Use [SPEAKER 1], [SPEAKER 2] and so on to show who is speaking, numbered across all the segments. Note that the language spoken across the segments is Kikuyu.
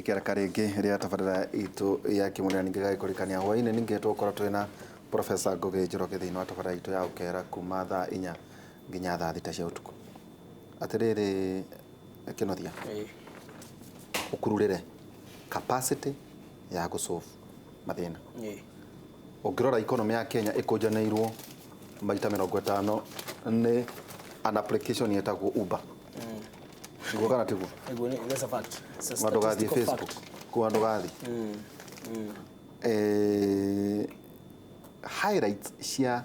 [SPEAKER 1] Ikereka rĩngĩ rĩa tabarĩra itũ ya kĩmũrĩa ningĩ gagĩkũrikania hwaĩ-inĩ ningĩ tũgũkorwo twĩna Professor Ngũgĩ Njoroge thĩinĩ wa tabarĩra itũ ya ũkera kuma thaa 4 nginya thaa 6 cia ũtukũ. Atĩrĩrĩ Kĩnuthia, ũkururĩre capacity ya gũsolve mathĩna. Ũngĩrora economy ya Kenya ĩkũnjanĩirwo maita 50 nĩ an application ĩtagwo Uber. Niguo kana tiguo?
[SPEAKER 2] Nĩguo, that's a fact. It's a
[SPEAKER 1] Kuma ndũgathiĩ
[SPEAKER 2] statistical
[SPEAKER 1] Facebook,
[SPEAKER 2] fact.
[SPEAKER 1] kuma ndũgathiĩ. Highlights cia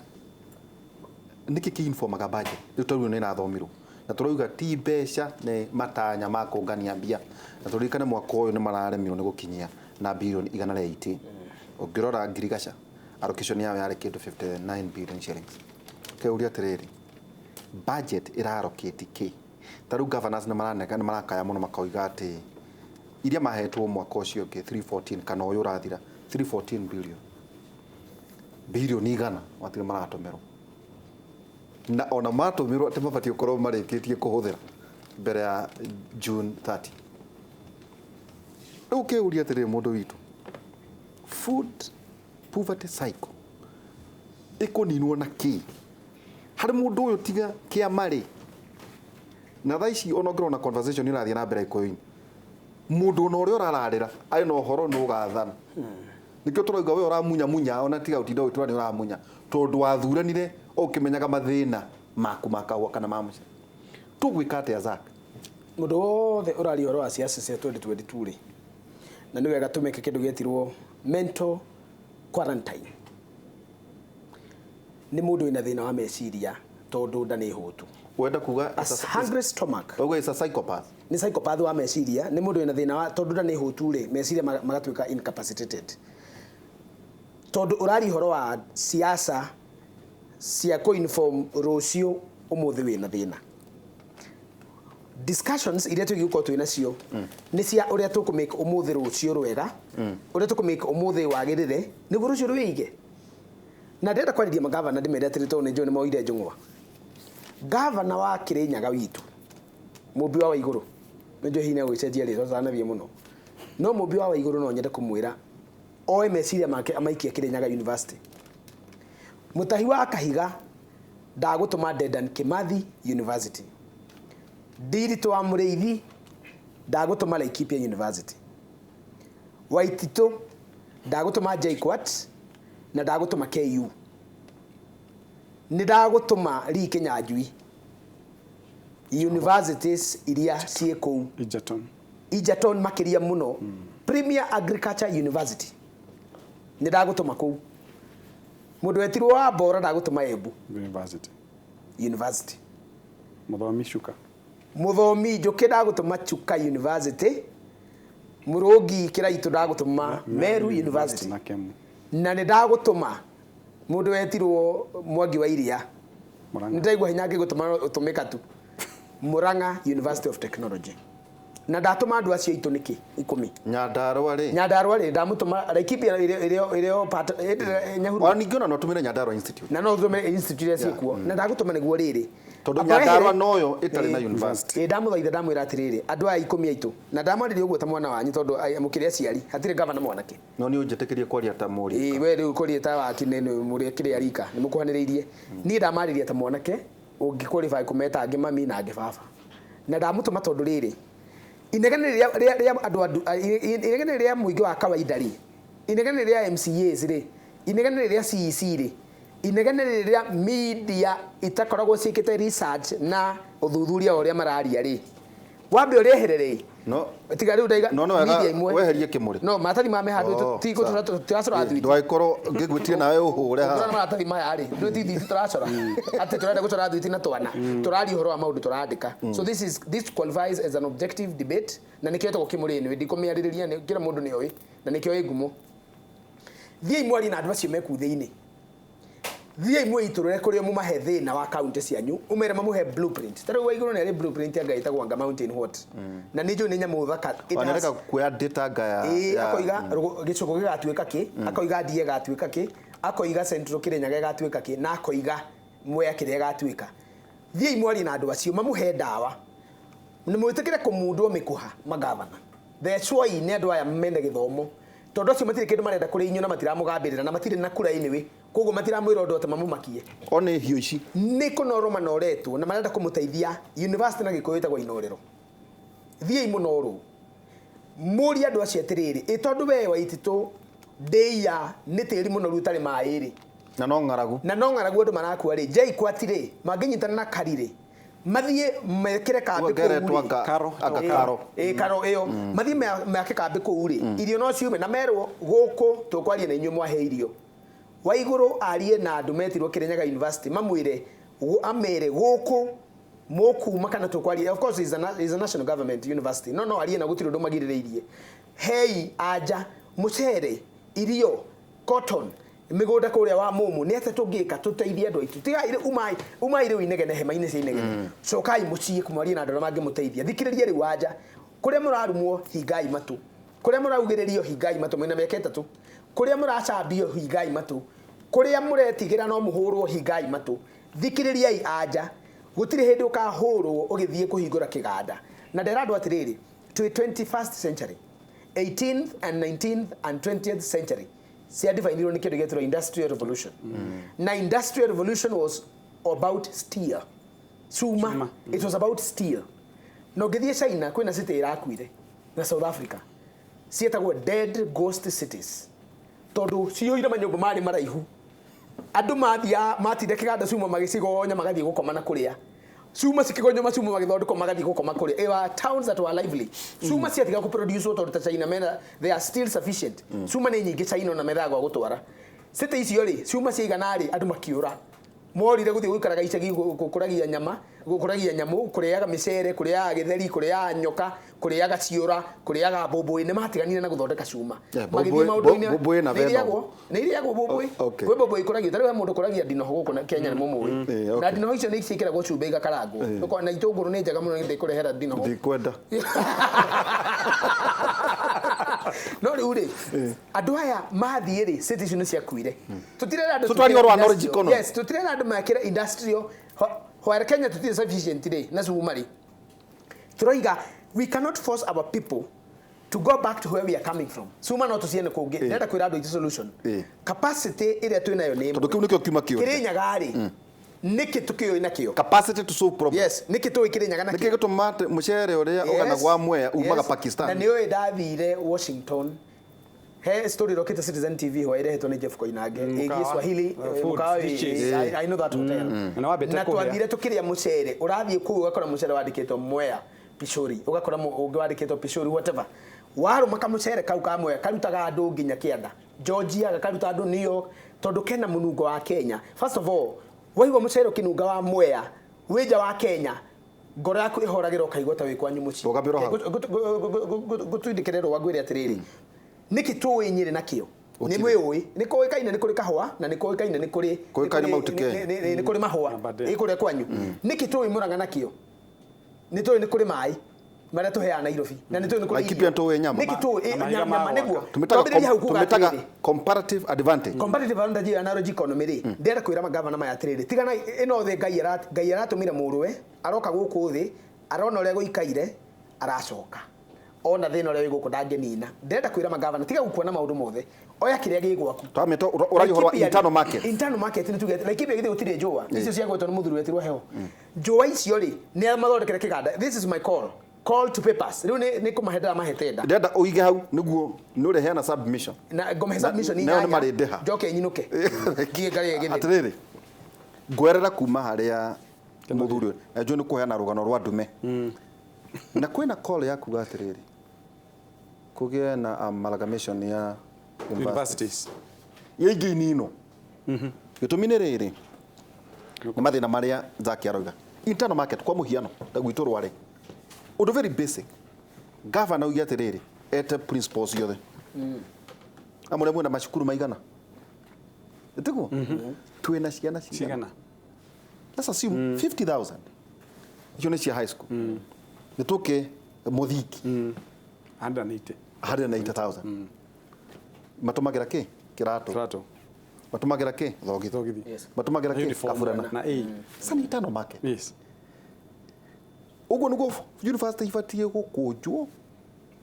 [SPEAKER 1] nĩkĩ kĩ informaga budget rĩu tondũ nĩ ĩrathomirwo na tũrauga ti mbeca, nĩ matanya ma kũngania mbia, na tũririkane mwaka ũyũ nĩ mararemirwo nĩ gũkinyia na birioni 180. Ũngĩrora ngirigaca allocation yao yarĩ kĩndũ 59 billion shillings. Keuria atĩrĩrĩ, budget ĩrarokĩti kĩ? Ta rĩu governors nĩ maranega, nĩ marakaya mũno makoiga atĩ iria mahetwo mwaka ũcio ũngĩ 314 kana ũyũ ũrathira 314 billion, birioni 100, matirĩ maratũmĩrwo, na ona matũmĩrwo atĩ mabatiĩ gũkorwo marĩkĩtie kũhũthĩra mbere ya June 30. Rĩu ũkĩũria atĩrĩrĩ, mũndũ witũ, food poverty cycle ĩkũninwo na kĩ harĩ mũndũ ũyũ tiga kĩama rĩ? Na thaa ici ona ũngĩrona conversation ĩrathiĩ na mbere Gĩkũyũ-inĩ, mũndũ ona ũrĩa ũrararĩra arĩ na ũhoro nĩ ũgathana. Nĩkĩo tũrauga we ũramunyamunya, ona tiga gũtinda ũgĩtũra nĩ ũramunya, tondũ wathuranire ũkĩmenyaga mathĩna maku ma kahũa kana ma mũcere. Tũgwĩka atĩa, Zack?
[SPEAKER 2] Mũndũ wothe ũraria ũhoro wa ciaca cia 2022 rĩ, na nĩ wega tũmeke kĩndũ gĩetirwo mental quarantine, nĩ mũndũ wĩna thĩna wa meciria, tondũ nda nĩ hũtu.
[SPEAKER 1] Wenda kuga
[SPEAKER 2] A hungry stomach.
[SPEAKER 1] Ũguo is a psychopath.
[SPEAKER 2] Nĩ psychopath wa meciria, nĩ mũndũ wĩna thĩna wa, tondũ nda nĩ hũtu rĩ, meciria magatuĩka incapacitated, tondũ ũraria ũhoro wa siasa cia kũ-inform rũciũ, ũmũthĩ wĩna thĩna. Discussions iria twĩgiĩ gũkorwo twĩ nacio nĩ cia ũrĩa tũkũ-make ũmũthĩ rũciũ rwega, ũrĩa tũkũ-make ũmũthĩ wagĩrĩre nĩguo rũciũ rwĩige. Na ndĩrenda kwarĩria magavana, ndĩmere atĩrĩ, tondũ nĩ njũĩ nĩ moire njũng'wa. Gavana wa Kĩrĩnyaga witũ, Mũmbi wa Waigũrũ, nĩ njũĩ hihi nĩ egũgĩcenjia rĩtwa tũtanathiĩ mũno, no Mũmbi wa Waigũrũ, no nyende kũmwĩra oe meciria make amaikie Kĩrĩnyaga University. Mũtahi wa Kahiga, ndagũtũma Dedan Kimathi University. Ndiritũ wa Mũrĩithi, ndagũtũma Laikipia University. Waititũ, ndagũtũma JKUAT na ndagũtũma KU. Nĩ ndagũtũma Lee Kinyanjui universities iria ciĩ kũu.
[SPEAKER 3] Egerton.
[SPEAKER 2] Egerton makĩria mũno, Premier Agriculture University, nĩ ndagũtũma kũu. Mũndũ wetirwo wa Mbora, ndagũtũma Embu
[SPEAKER 3] University.
[SPEAKER 2] University.
[SPEAKER 3] Mũthomi Chuka.
[SPEAKER 2] Mũthomi Njũkĩ, ndagũtũma Chuka University. Mũrũngi Kĩraitũ, ndagũtũma Meru University.
[SPEAKER 3] Na Kemu.
[SPEAKER 2] Na nĩ ndagũtũma mũndũ wetirwo Mwangi wa Iria.
[SPEAKER 3] Murang'a.
[SPEAKER 2] Nĩ ndaigua hinya ngĩgũtũma ũtũmĩka tu Murang'a University of Technology. Na ndatũma andũ acio aitũ nĩkĩ 10.
[SPEAKER 1] Nyandarũa rĩ?
[SPEAKER 2] Nyandarũa rĩ, ndamũtũma Laikipia ĩrĩa part Nyahururu.
[SPEAKER 1] Ona ningĩ ona no ũtũmĩre Nyandarũa Institute.
[SPEAKER 2] Na no ũtũmĩre institute iria ciĩkuo, na ndagũtũma nĩguo rĩrĩ
[SPEAKER 1] Tondũ
[SPEAKER 2] Amba
[SPEAKER 1] Nyandarũa
[SPEAKER 2] wehere.
[SPEAKER 1] noyo ĩtarĩ na university.
[SPEAKER 2] Ĩ, ndamũthaitha, ndamwĩra atĩrĩrĩ, andũ aya 10 aitũ, na ndamwarĩria ũguo ta mwana wanyu, tondũ mũkĩrĩ aciari, hatirĩ gavana mwanake.
[SPEAKER 1] No nĩ ũnjĩtĩkĩrie kwaria ta mũrika.
[SPEAKER 2] Ĩ, we rĩu kũrĩ ta waki nĩ mũrĩ kĩrĩa rika nĩ mũkuhanĩrĩirie. Niĩ ndamarĩria ta mwanake ũngĩ qualify kũmeta angĩ mami na angĩ baba, na ndamũtũma tondũ rĩrĩ inegene rĩa andũ inegene rĩa mũingĩ wa kawaida rĩ, inegene rĩa MCAs rĩ, inegene rĩa CEC rĩ, inegene rĩrĩa media itakoragwo ciĩkĩte research na ũthuthuria wa ũrĩa mararia rĩ, wambe ũrĩehere rĩ.
[SPEAKER 1] No
[SPEAKER 2] Tiga rĩu ndaiga
[SPEAKER 1] no nĩ wega
[SPEAKER 2] media imwe
[SPEAKER 1] weherie kĩmũrĩ.
[SPEAKER 2] No maratathi maya me handũ
[SPEAKER 1] Oh, sawa.
[SPEAKER 2] tũtiracora thwiti.
[SPEAKER 1] Ndũgagĩkorwo ngĩgwĩtie nawe ũhũre
[SPEAKER 2] Ũngĩrora
[SPEAKER 1] haha.
[SPEAKER 2] maratathi maya rĩ, ndũĩ ti thwiti tũracora, atĩ tũrenda gũcora thwiti na twana, tũraria ũhoro wa maũndũ tũrandĩka. So this qualifies as an objective debate, na nĩkĩo ĩtagwo kĩmũrĩ. Nĩ ndikũmĩarĩrĩria, nĩ kĩra mũndũ nĩ oĩ na nĩkĩo ĩ ngumo. Thiĩi mwarie na andũ acio me kũu thĩinĩ, thiĩi mwĩitũrũre kũrĩa mũmahe thĩna wa kaunti cianyu, ũmere mamũhe blueprint. Ta rĩu Waigũrũ nĩ arĩ blueprint ya Ngai ĩtagwo Anga Mountain what, na nĩ njũĩ nĩ nyamũ thaka. It
[SPEAKER 1] Ona
[SPEAKER 2] has
[SPEAKER 1] nĩreka kuoya data nga ya
[SPEAKER 2] Ĩĩ, akoiga gĩcũgũ gĩgatuĩka kĩ, akoiga ndie ĩgatuĩka kĩ, akoiga Central Kĩrĩnyaga ĩgatuĩka kĩ, na akoiga Mwea kĩrĩa ĩgatuĩka. Thiĩi mwarie na andũ acio mamũhe ndawa, nĩ mwĩtĩkĩre kũmundwo mĩkũha magavana. Thecwai nĩ andũ aya mena gĩthomo, tondũ acio matirĩ kĩndũ marenda kũrĩ inyuĩ na matiramũgambĩrĩra na matirĩ na kura anyway, koguo matiramwĩra ũndũ atĩ mamũmakie.
[SPEAKER 1] One hiũ ici.
[SPEAKER 2] Nĩ kũnorwo manoretwo na marenda kũmũteithia. University na Gĩkũyũ ĩtagwo inorero. Thiĩi mũnorwo, mũrie andũ acio atĩrĩrĩ, ĩ tondũ we Waititũ ndĩia nĩ tĩri mũnoru ũtarĩ maĩ rĩ,
[SPEAKER 1] na no ng'aragu,
[SPEAKER 2] na no ng'aragu andũ marakua rĩ, JKUAT rĩ, mangĩnyitana na KARI rĩ, mathiĩ mekĩre kambĩ
[SPEAKER 1] Ngeretwo
[SPEAKER 2] kũu rĩ.
[SPEAKER 1] anga
[SPEAKER 3] Karo.
[SPEAKER 1] anga karo.
[SPEAKER 2] Ĩ karo ĩyo, mathiĩ meke kambĩ kũu rĩ, irio no ciume na merwo gũkũ tũkwaria na inyuĩ mwahe irio. Waigũrũ arie na andũ metirwo Kirinyaga University, mamwĩre amere gũkũ mũkuma kana tũkwaria. Of course is a national government university, no arie na gũtirĩ ũndũ magirĩrĩirie. Hei anja mũcere, irio, cotton, mĩgũnda kũrĩa wa mũmũ, nĩ atĩa tũngĩka tũteithie andũ aitũ? Tigai rĩu umai, umai rĩu inegene hema-inĩ cia inegene, cokai mũciĩ kũmwarie na andũ arĩa mangĩmũteithia. Thikĩrĩria rĩu anja, kũrĩa mũrarumwo hingai matũ, kũrĩa mũraugĩrĩrio hingai matũ, mwĩna mĩaka 3, kũrĩa mũracambio hingai matũ, kũrĩa mũretigĩra no mũhũrwo hingai matũ. Thikĩrĩriai anja, gũtirĩ hĩndĩ ũkahũrwo ũgĩthiĩ kũhingũra kĩganda. Na ndera andũ atĩrĩrĩ, twĩ 21st century, 18th and 19th and 20th century ciadivinirwo nĩ kĩndũ gĩetĩrwo industrial revolution. Na industrial revolution was about steel, cuma.
[SPEAKER 3] Cuma.
[SPEAKER 2] It was about steel. Na ũngĩthiĩ China kwĩna city ĩrakuire na South Africa ciĩtagwo dead ghost cities, tondũ ciyũire manyũmba marĩ maraihu. Andũ mathiaga matinda kĩganda cuma magĩcigonya magathiĩ gũkoma na kũrĩa cuma cikĩgonywo, macuma magĩthondekwo magathiĩ gũkoma kũrĩa. It were towns that were lively. Cuma ciatiga kũproduce tondũ ta China mena, they are still sufficient. Cuma nĩ nyingĩ China ona methaga gwa gũtwara. City icio rĩ, cuma ciaigana rĩ, andũ makĩũra, morire gũthiĩ gũikaraga icagi, gũkũragia nyama, gũkũragia nyamũ, kũrĩaga mĩcere, kũrĩaga gĩtheri, kũrĩaga nyoka, kũrĩaga ciũra, kũrĩaga mbũmbũĩ. Nĩ matiganire na gũthondeka cuma.
[SPEAKER 1] Yeah,
[SPEAKER 2] magĩthiĩ maũndũ-inĩ.
[SPEAKER 1] Mbũmbũĩ na
[SPEAKER 2] Nĩ
[SPEAKER 1] venom.
[SPEAKER 2] irĩagwo, nĩ irĩagwo mbũmbũĩ.
[SPEAKER 1] Okay.
[SPEAKER 2] Kwĩ mbũmbũĩ ikũragio, ta rĩu he mũndũ ũkũragia ndinoho gũkũ na Kenya, nĩ mũmũĩ.
[SPEAKER 1] Okay.
[SPEAKER 2] Na ndinoho icio nĩ ciĩkĩragwo cumbĩ igakarangwo. Ũkona na itũngũrũ nĩ njega mũno, ndĩkũrehera ndinoho.
[SPEAKER 1] Ndikwenda.
[SPEAKER 2] No rĩu rĩ, andũ aya mathiĩ rĩ, city icio nĩ ciakuire. Tũtirera andũ
[SPEAKER 1] So twaria ũhoro wa
[SPEAKER 2] tũkĩra
[SPEAKER 1] knowledge
[SPEAKER 2] industrial.
[SPEAKER 1] economy.
[SPEAKER 2] Yes, tũtirera andũ mekĩre industrial. While Kenya tũtirĩ sufficient rĩ na cuma rĩ, tũroiga we cannot force our people to go back to where we are coming from. Cuma no tũciene kũngĩ. Ndĩrenda kwĩra andũ aitũ solution. Capacity ĩrĩa twĩnayo nĩ ĩmwe.
[SPEAKER 1] Tondũ kĩu nĩkĩo kiuma kĩũria.
[SPEAKER 2] Kĩrĩnyaga rĩ, nĩkĩ tũkĩũĩ nakĩo?
[SPEAKER 1] Capacity to solve problem.
[SPEAKER 2] Yes, nĩkĩ tũĩ Kĩrĩnyaga
[SPEAKER 1] nĩkĩ
[SPEAKER 2] nakĩo?
[SPEAKER 1] gĩtũma atĩ mũcere ũrĩa ũgana gwa Mwea umaga
[SPEAKER 2] Na
[SPEAKER 1] Pakistan?
[SPEAKER 2] nĩ ũĩ ndathire Washington, he story rokete Citizen TV hwa irehetwo nĩ Jeff Koinange ĩgiĩ
[SPEAKER 3] Mũkawa.
[SPEAKER 2] Swahili,
[SPEAKER 3] Food
[SPEAKER 2] mũkawa,
[SPEAKER 3] dishes.
[SPEAKER 2] I know that hotel.
[SPEAKER 3] Na wambĩte
[SPEAKER 2] Na
[SPEAKER 3] kũrĩa.
[SPEAKER 2] twathire tũkĩrĩa mũcere, ũrathiĩ kũu ũgakora mũcere wandĩkĩtwo Mwea Pishori, ũgakora ũngĩ wandĩkĩtwo Pishori whatever. Warũma kamũcere kau ka Mwea karutaga andũ nginya kĩanda Georgia, gakaruta andũ New York, tondũ kena mũnungo wa Kenya. First of all, waigua mũcere ũkĩnunga wa Mwea wĩ nja wa Kenya, ngoro yaku ĩhoragĩra ũkaigua ta wĩ kwanyu mũciĩ.
[SPEAKER 1] Rũgamĩrwo hau.
[SPEAKER 2] Ngũtwindĩkĩre rũa ngwĩre atĩrĩrĩ, nĩkĩ tũĩ Nyĩrĩ nakĩo? Nĩ
[SPEAKER 1] Gũtirĩ.
[SPEAKER 2] mwĩũĩ nĩ kũĩkaine nĩ kũrĩ kahũa na nĩ kũĩkaine nĩ kũrĩ
[SPEAKER 1] Kũĩkaine Mount Kenya.
[SPEAKER 2] nĩ kũrĩ mahũa
[SPEAKER 3] Aberdare.
[SPEAKER 2] ĩ kũrĩa kwanyu. Nĩkĩ tũĩ Mũrang'a nakĩo? Nĩ tũĩ nĩ kũrĩ maĩ marĩa tũheaga Nairobi, na nĩ tũĩ nĩ kũrĩ
[SPEAKER 1] Laikipia
[SPEAKER 2] irio.
[SPEAKER 1] nĩ tũĩ nyama.
[SPEAKER 2] Nĩkĩ tũĩ
[SPEAKER 3] Na mahiga
[SPEAKER 2] nyama
[SPEAKER 3] ma
[SPEAKER 2] nĩguo
[SPEAKER 3] gwaka.
[SPEAKER 1] Tũmĩtaga
[SPEAKER 2] Twambĩrĩrie hau kuga
[SPEAKER 1] tũmĩtaga
[SPEAKER 2] atĩrĩrĩ,
[SPEAKER 1] comparative advantage.
[SPEAKER 2] Comparative advantage ya knowledge economy rĩ, ndĩrenda kwĩra magavana maya atĩrĩrĩ, tigana ĩno thĩ. Ngai aratũmire mũrũwe, aroka gũkũ thĩ, arona ũrĩa gũikaire, aracoka ona thĩna ũrĩa wĩ gũkũ ndangĩnina. Ndĩrenda kwĩra magavana, tiga gũkuona maũndũ mothe, oya kĩrĩa gĩ gwaku.
[SPEAKER 1] Twamĩta ũraria ũhoro wa
[SPEAKER 2] Laikipia rĩ,
[SPEAKER 1] internal market.
[SPEAKER 2] Internal market nĩ tuge Laikipia githĩ gũtirĩ njũa icio ciagwetwo nĩ mũthuri wetirwo heho? Njũa icio rĩ, nĩ mathondekere kĩganda. This is my call to papers. Rĩu nĩ kũmahe ndĩramahe tenda.
[SPEAKER 1] Ndĩrenda ũige hau nĩguo nĩ ũreheana submission.
[SPEAKER 2] Na ngũmahe submission
[SPEAKER 1] Nayo nĩ
[SPEAKER 2] inyanya,
[SPEAKER 1] marĩndĩha.
[SPEAKER 2] njoke nyinũke ngiĩ ngarĩe gĩtheri.
[SPEAKER 1] Atĩrĩrĩ, ngwerera kuma harĩa mũthuri ũyũ na njũĩ nĩ kũheana rũgano rwa ndume, na kwĩna call ya kuga atĩrĩrĩ, kũgĩe na amalgamation ya universities
[SPEAKER 3] Universities.
[SPEAKER 1] iria ingĩ inino. Gĩtũmi nĩ rĩrĩ, nĩ mathĩna marĩa Zaki arauga, internal market. Kwa mũhiano, ta gwitũ Rware, ũndũ very basic, governor auge atĩrĩrĩ, ete principals ciothe amũrĩa mwĩna macukuru maigana, ĩtiguo twĩna ciana cigana?
[SPEAKER 3] Cigana.
[SPEAKER 1] Let's assume 50,000, icio nĩ cia high school, nĩ tũke mũthingi.
[SPEAKER 3] 180.
[SPEAKER 1] 180,000 matũmagĩra kĩ? Kĩratũ.
[SPEAKER 3] Kĩratũ.
[SPEAKER 1] Matũmagĩra kĩ? Thogithi.
[SPEAKER 3] Thogithi.
[SPEAKER 2] Yes.
[SPEAKER 1] Matũmagĩra kĩ?
[SPEAKER 3] Uniform.
[SPEAKER 1] Kaburana.
[SPEAKER 3] Na A.
[SPEAKER 1] Sasa ni internal market.
[SPEAKER 3] Yes.
[SPEAKER 1] Ũguo nĩguo university ibatiĩ gũkũnjwo.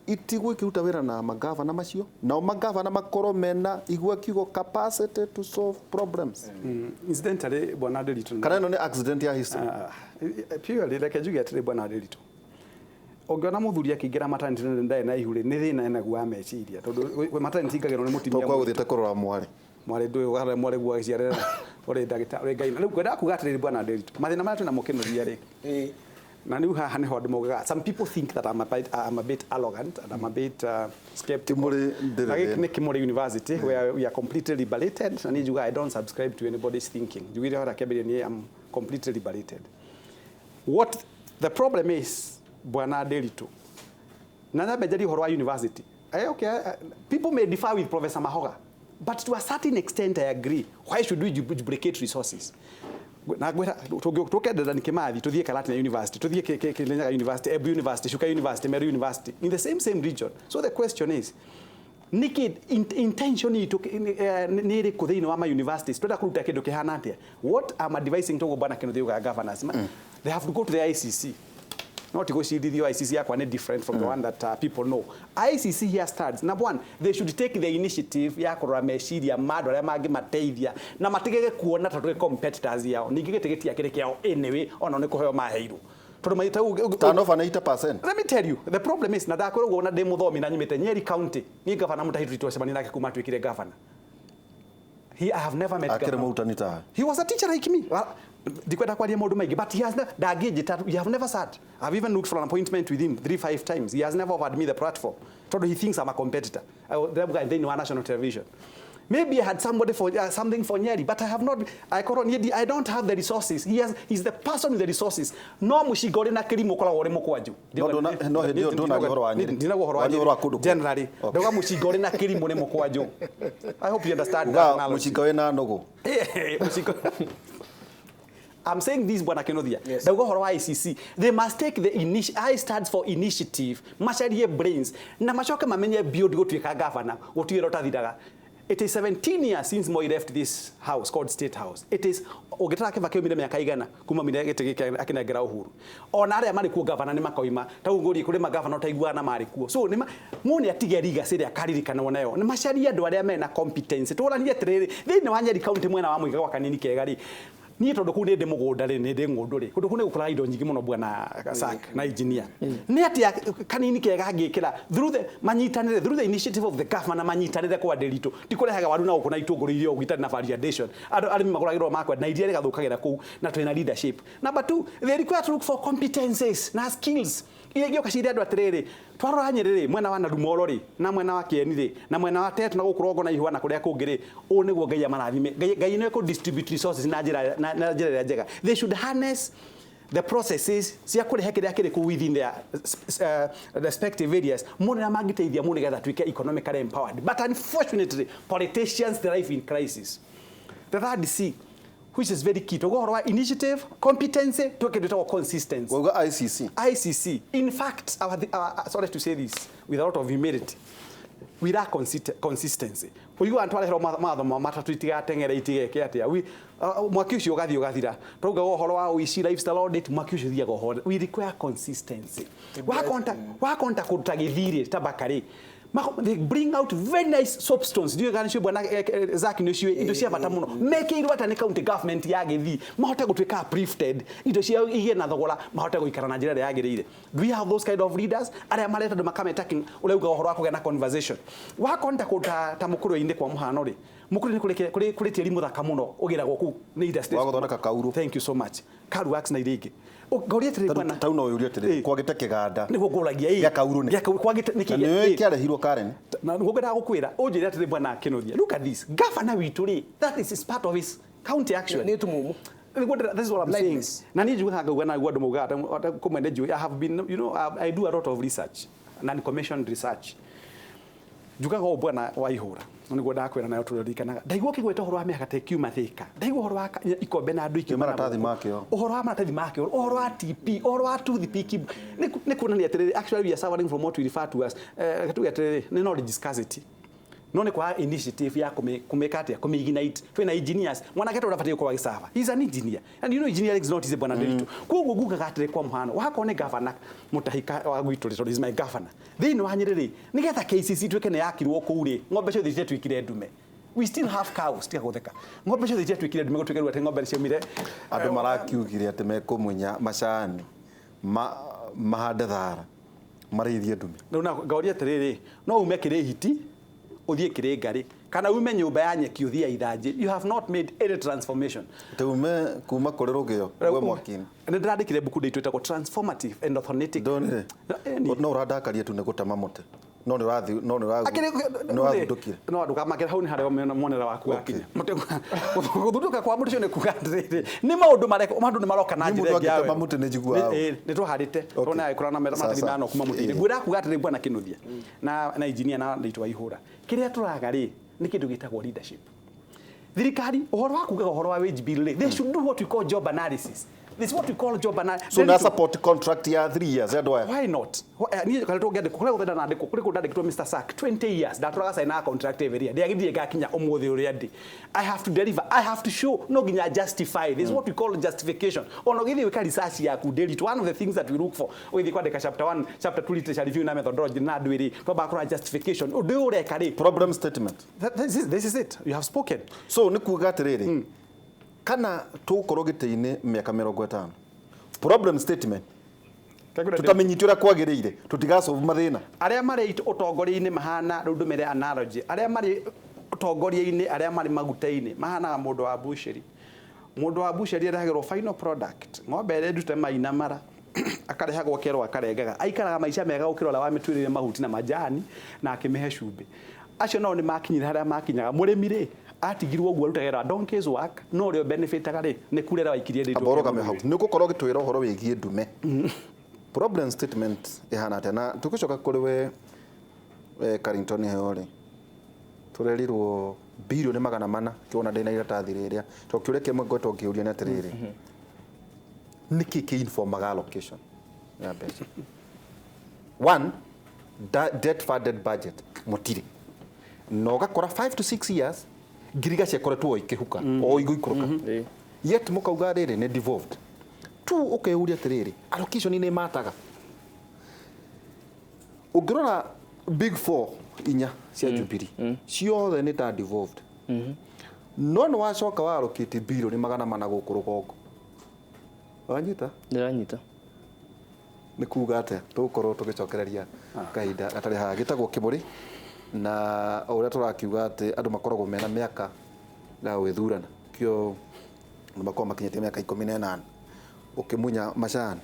[SPEAKER 1] Itigwo ikiruta wĩra na magavana macio, nao magavana makorwo mena igua kiugo capacity to solve problems.
[SPEAKER 3] Incidentally, bwana Nderitu,
[SPEAKER 1] Kana ĩno nĩ accident ya history?
[SPEAKER 3] Ah, purely reke njuge atĩrĩ, bwana Nderitu, ũngĩona mũthuri akĩingĩra maternity na ndarĩ na ihu rĩ, nĩ thĩna enaguo wa meciria, tondũ maternity ingagĩrwo nĩ mũtumia.
[SPEAKER 1] Tokwa gũthiĩte kũrora mwarĩ.
[SPEAKER 3] Mwarĩ ndũĩ ũgarore mwarĩ guo agĩciarĩra ũrĩ ndagĩtarĩ ũrĩ ngai. Rĩu ngwendaga kuga atĩrĩrĩ, bwana Nderitu, mathĩna marĩa twĩnamo kĩnoria rĩ, na rĩu haha nĩho andũ maugaga, some people think that I'm a bit arrogant and I'm a bit skeptical.
[SPEAKER 1] Kimuri ndĩrĩ
[SPEAKER 3] Na gĩkĩ
[SPEAKER 1] thĩna.
[SPEAKER 3] nĩ Kimuri University, where we are completely liberated, na niĩ njugaga I don't subscribe to anybody's thinking. Njugire hora kĩambĩrĩria niĩ I'm completely liberated. What the problem is, bwana Nderitu, na nyambe njarie ũhoro wa university. Okay, people may differ with Professor Mahoga, but to a certain extent I agree. Why should we duplicate resources? Na ngwĩra tũkendera nĩ Kĩmathi, tũthiĩ Karatina University, tũthiĩ Kirinyaga University, Embu University, Chuka University, Meru University, in the same region. So the question is, nĩkĩ intention itũ nĩ ĩrĩkũ thĩinĩ wa ma universities? Twenda kũruta kĩndũ kĩhana atĩa? What am advising toguo, bwana Kĩnuthia, ugaga governors they have to go to the ICC, not gũcirithio. ICC yakwa nĩ different from the one that people know. ICC here stands. Number one, they should take the initiative ya kũrora meciria ma andũ arĩa mangĩmateithia na matigage kuona ta tũrĩ competitors yao. Ningĩ gĩtĩ gĩtiakĩrĩ kĩao anyway, ona nĩ kũheo maheirwo tondũ maita
[SPEAKER 1] Turnover nĩ 80%.
[SPEAKER 3] Let me tell you, the problem is, na ndakwĩra ũguo na ndĩ mũthomi na nyumĩte Nyeri County, niĩ gavana Mutahi twacemania nake kuma atuĩkire gavana. I have never met
[SPEAKER 1] Akĩrĩ
[SPEAKER 3] governor.
[SPEAKER 1] mũrutani tawe.
[SPEAKER 3] He was a teacher like me. Well, ndikwenda kwaria maũndũ maingĩ, but he has ndangĩnjĩta. We have never sat. I've even looked for an appointment with him three, five times. He has never offered me the platform. Tondũ he thinks I'm a competitor. Ndĩramuga thĩinĩ wa national television. Maybe I had somebody for something for Nyeri, but I have not. I korwo niĩ I don't have the resources. He's the person with the resources. No mũcinga ũrĩ na kĩrimũ ũkoragwo ũrĩ mũkwanju.
[SPEAKER 1] No no hĩndĩ ĩyo ndũnaria ũhoro wa Nyeri.
[SPEAKER 3] Ndinaguo ũhoro wa
[SPEAKER 1] Waria ũhoro wa kũndũ
[SPEAKER 3] Nyeri.
[SPEAKER 1] kũngĩ.
[SPEAKER 3] Generally,
[SPEAKER 1] Okay.
[SPEAKER 3] ndauga mũcinga ũrĩ na kĩrimũ nĩ mũkwanju. I hope you understand that
[SPEAKER 1] Uga
[SPEAKER 3] analogy.
[SPEAKER 1] mũcinga wĩna nũgũ.
[SPEAKER 3] Mũcinga. I'm saying this, Bwana Kenothia.
[SPEAKER 2] Yes.
[SPEAKER 3] Ndauga ũhoro wa ICC. They must take the initiative. I stands for initiative. Macarie brains. Na macoke mamenye build gũtuĩka governor. Gũtuĩra ũtathiraga. It is 17 years since Moi left this house called State House. It is ũngĩtara Kibaki oimire mĩaka igana kuma oimire gĩtĩ gĩkĩ akĩnengera Uhuru. Ona arĩa marĩ kuo governor nĩ makoima. Ta ũguo ngũrie kũrĩ magavana ũtaiguaga na marĩ kuo. So nĩ mũndũ atige legacy ĩrĩa akaririkanwo nayo. Nĩ macarie andũ arĩa mena competence. Tũranie atĩrĩrĩ, thĩinĩ wa Nyeri County mwena wa Mũiga gwa kanini kega rĩ, niĩ tondũ kũu nĩ ndĩ mũgũnda rĩ, nĩ ndĩ ng'ũndũ rĩ, kũndũ kũu nĩ gũkũraga indo nyingĩ mũno, bwana Sak na engineer, nĩ atĩa kanini kega ngĩkĩra through the manyitanĩre, through the initiative of the governor, manyitanĩre kwa Nderitu, ti kũrehaga waru na gũkũ na itũngũrũ iria ũguo itarĩ na validation. Andũ arĩmi magũragĩrwo makwenda na iria rĩgathũkagĩra kũu na twĩna leadership. Number two, they require to look for competences na skills iria ingĩũka ciĩre andũ atĩrĩrĩ, twarora Nyĩrĩ rĩ, mwena wa Narumoro rĩ, na mwena wa Kĩeni rĩ, na mwena wa Tetu, na gũkũ Rongo na Ihũa na kũrĩa kũngĩ rĩ, ũũ nĩguo Ngai amarathime. Ngai nĩwe kũ distribute resources na njĩra ĩrĩa njega. They should harness the processes cia kũrehe kĩrĩa kĩrĩ kũu within their respective areas mũno na mangĩteithia mũno nĩgetha tuĩke economically empowered. But unfortunately, politicians thrive in crisis. The third C, which is very key, tuga ũhoro wa initiative, competency, twĩke kĩndũ consistency.
[SPEAKER 1] Wauga ICC.
[SPEAKER 3] ICC. In fact, our, sorry to say this with a lot of humility, we lack consistency. Ũiguaga twareherwo mathomo matatũ itigateng'ere itigeke atĩa. Mwaki ũcio ũgathiĩ ũgathira. Twauga ũhoro wa ũici, lifestyle audit, mwaki ũcio ũthiaga ũhore. We require consistency. Wakonta kũndũ ta gĩthirĩ ta Bakari, they bring out very nice soapstones. Ndiũĩ kana nĩcio, bwana Zack, nĩcio indo cia bata mũno mekĩirwo atĩa nĩ county government ya Gĩthii mahote gũtuĩka uplifted, indo ciao igĩe na thogora, mahote gũikara na njĩra ĩrĩa yagĩrĩire. Do we have those kind of leaders arĩa mareta andũ makameta ũrauga ũhoro wa kũgĩa na conversation? Wakonta kũndũ ta mũkũrwe-inĩ kwa mũhano rĩ, mũkũrwe-inĩ kũrĩ tĩri mũthaka mũno ũgĩragwo kũu nĩ industries.
[SPEAKER 1] Wa gũthondeka kaurũ.
[SPEAKER 3] Thank you so much. Karu Works na iria ingĩ. Ngũria atĩrĩrĩ, bwana.
[SPEAKER 1] Tau no ũyũrie atĩrĩrĩ, kwagĩte kĩganda
[SPEAKER 3] Nĩguo ngũragia, ĩ.
[SPEAKER 1] gĩa kaurũ nĩ
[SPEAKER 3] Gĩa kaurũ kwagĩte nĩkĩ?
[SPEAKER 1] Na nĩũĩ kĩarehirwo Karen.
[SPEAKER 3] Na nĩguo ngwendaga gũkwĩra, ũnjĩre atĩrĩ, bwana Kĩnuthia, look at this governor witũ rĩ, that is his part of his county action.
[SPEAKER 2] Nĩ tumumu.
[SPEAKER 3] Nĩguo this is what I'm saying.
[SPEAKER 2] Blindness.
[SPEAKER 3] Na niĩ njugaga ngauga na andũ maugaga kũmwe nĩ njũĩ. I have been, I do a lot of research, non-commissioned research. Njugaga ũũ, bwana wa ihũra, na nĩguo ndakwĩra nayo tũririkanaga ndaigua ũkĩgweta ũhoro wa mĩhaka ta ĩkiuma Thĩka, ndaigua ũhoro wa ikombe na andũ ikiuma na
[SPEAKER 1] Maratathi
[SPEAKER 3] gũkũ.
[SPEAKER 1] makĩo.
[SPEAKER 3] Ũhoro wa maratathi makĩo, ũhoro wa TP, ũhoro wa toothpick, nĩ kuonania atĩrĩrĩ, actually we are suffering from what we refer to as, tuge atĩrĩrĩ, nĩ knowledge scarcity. No nĩ kwaga initiative ya kũmĩka atĩa, kũmĩ-ignite. Twĩna engineers, mwanake ta ũrĩa gũkorwo agĩcaba, he is an engineer, and you know engineering is not easy, bwana Ndiritu. Koguo ngugaga atĩrĩ, kwa mũhano, wakorwo nĩ governor Mutahika wa gwitũ rĩ, tondũ is my governor thĩinĩ wa Nyĩrĩ rĩ, nĩgetha KCC ituĩke nĩ yakirwo kũu rĩ, ng'ombe ciothe itiatuĩkire ndume. We still have cows. Tiga gũtheka, ng'ombe ciothe itiatuĩkire ndume gũtuĩke rĩu atĩ ng'ombe nĩ ciaumire.
[SPEAKER 1] Andũ marakiugire atĩ mekũmunya macani, mahande thara, marĩithie ndume.
[SPEAKER 3] Rĩu na ngauria atĩrĩrĩ, no ume kĩrĩ hiti ũthiĩ kĩrĩ ngarĩ, kana ume nyũmba ya nyeki ũthiĩ ya ithanjĩ, you have not made any transformation.
[SPEAKER 1] Tume kuma kũrĩ rũgĩo gwe mwaki-inĩ.
[SPEAKER 3] Nĩ ndĩrandĩkire mbuku nditũ ĩtagwo Transformative and Orthonetic.
[SPEAKER 1] Ndonire. No ũrandakaria tu nĩ gũtema mũtĩ, no nĩ ũrathi no nĩ ũrathundũkire.
[SPEAKER 3] No ndũkamakĩre, hau nĩ harĩa mwonera waku wakinya. Gũthundũka kwa mũtĩ ũcio nĩ kuga atĩrĩrĩ, nĩ maũndũ mareka, maũndũ nĩ maroka na
[SPEAKER 1] Niĩ
[SPEAKER 3] njĩra
[SPEAKER 1] mũndũ
[SPEAKER 3] ĩngĩ ya
[SPEAKER 1] angĩtema
[SPEAKER 3] wega.
[SPEAKER 1] mũtĩ nĩ njiguaga ũũ.
[SPEAKER 3] Nĩ tũhandĩte tũrona agĩkũra na maratathi mano kuma mũtĩ-inĩ. Ngwĩra kuga atĩrĩ, bwana Kĩnuthia na engineer na Nditũ wa Ihũra, kĩrĩa tũraga rĩ nĩ kĩndũ gĩtagwo leadership. Thirikari, ũhoro wa kugaga ũhoro wa wage bill rĩ, they should do what we call job analysis. This is what we call job analysis.
[SPEAKER 1] So na support contract ya 3 years ya andũ aya?
[SPEAKER 3] Why not? Niĩ kana tũngĩandĩkwo kũrĩa guothe ndanandĩkwo, kũrĩ kũndũ ndandĩkĩtwo, Mr. Sack, 20 years ndatũraga sign contract every year, ndiagithire ngakinya ũmũthĩ ũrĩa ndĩ. I have to deliver, I have to show, no nginya justify. This is what we call justification. Ona ũgĩthiĩ gwĩka research yaku daily, one of the things that we look for ũgĩthiĩ kwandĩka chapter 1, chapter 2, literature review na methodology na andũ ĩrĩ, twambaga kũrora justification, ũndũ ũyũ ũreka rĩ.
[SPEAKER 1] Problem statement.
[SPEAKER 3] This is it, you have spoken.
[SPEAKER 1] So nĩ kuga atĩrĩrĩ, kana tũgũkorwo gĩtĩ-inĩ mĩaka 50, problem statement tutamenyite ũrĩa kwagĩrĩire, tũtigasolve mathĩna.
[SPEAKER 3] Arĩa marĩ ũtongoria-inĩ mahana, rĩu ndũmĩre analogy, arĩa marĩ ũtongoria-inĩ, arĩa marĩ maguta-inĩ, mahanaga mũndũ wa busheri. Mũndũ wa busheri arehagĩrwo final product, ng'ombe ĩrĩa ndute mai na mara, akarehagwo kerwo akarengaga, aikaraga maica mega gũkĩra ũrĩa wamĩtuĩrĩire mahuti na majani na akĩmĩhe cumbĩ. Acio nao nĩ makinyire harĩa makinyaga. Mũrĩmi rĩ, atigirwo ũguo arutage wĩra wa donkey's work, no ũrĩa benefitaga rĩ nĩ kura ĩrĩa waikirie ndĩtũ.
[SPEAKER 1] Amba ũrũgame hau, nĩ ũgũkorwo ũgĩtwĩra ũhoro wĩgiĩ ndume, problem statement ĩhana atĩa, na tũgĩcoka kũrĩ we, Carrington heo rĩ, tũrerirwo birioni 400, kĩwona ndĩna iratathi rĩrĩa, to kĩũria kĩmwe ngoretwo ngĩũria nĩ atĩrĩrĩ, nĩkĩ kĩ informaga allocation ya mbeca? One, debt funded budget mũtirĩ, na ũgakora 5 to 6 years ngiriga ciakoretwo o ikĩhuka, o igũikũrũka, yet mũkauga rĩrĩ nĩ devolved. Two, ũkeyũria atĩrĩrĩ, allocation nĩ mataga. Ũngĩrora big four inya cia Jubilee ciothe nĩ ta devolved, no nĩ wacoka wa allocate birioni 400 gũkũ rũgongo, wanyita?
[SPEAKER 4] Ndĩranyita.
[SPEAKER 1] Nĩ kuga atĩa? Tũgũkorwo tũgĩcokereria kahinda gatarĩ haha. Gĩtagwo Kĩmũrĩ, na o ũrĩa tũrakiuga atĩ andũ makoragwo mena mĩaka ya gwĩthurana, kĩo andũ makoragwo makinyĩtie mĩaka 18, ũkĩmunya macani,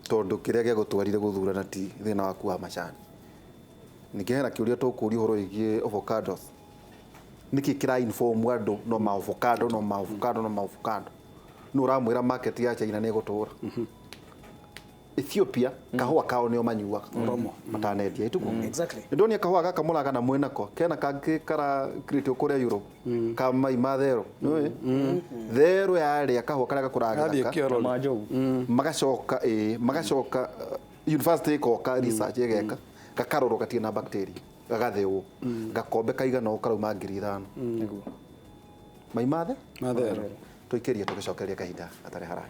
[SPEAKER 1] tondũ kĩrĩa gĩagũtwarire gũthurana ti thĩna waku wa macani. Ningĩ hena kĩũria tũkũria ũhoro wĩgiĩ avocados, nĩkĩ kĩra inform andũ no ma avocado, no ma avocado, no ma avocado? Nũ ũramwĩra market ya China nĩ ĩgũtũra? Ethiopia kahũa kao nĩo manyuaga matanendia ituko. Nĩndonire kahũa gaka mũraga na mwĩnako kena kangĩ kara create kũrĩa Europe ka mai ma thero, nĩũĩ thero yarĩa kahũa karĩa gakũraga
[SPEAKER 3] Gathiĩ
[SPEAKER 1] gĩthaka.
[SPEAKER 3] kĩoro.
[SPEAKER 4] Ma njogu.
[SPEAKER 1] Magacoka ĩ magacoka university ĩkoka research ĩgeka, gakarorwo gatirĩ na bacteria, gagathewo gakombe kaigana ũũ karauma 5,000.
[SPEAKER 4] Nĩguo.
[SPEAKER 1] Mai mathe
[SPEAKER 3] Mathero.
[SPEAKER 1] Tũikĩrie, tũgĩcokeria kahinda gatarĩ haraya.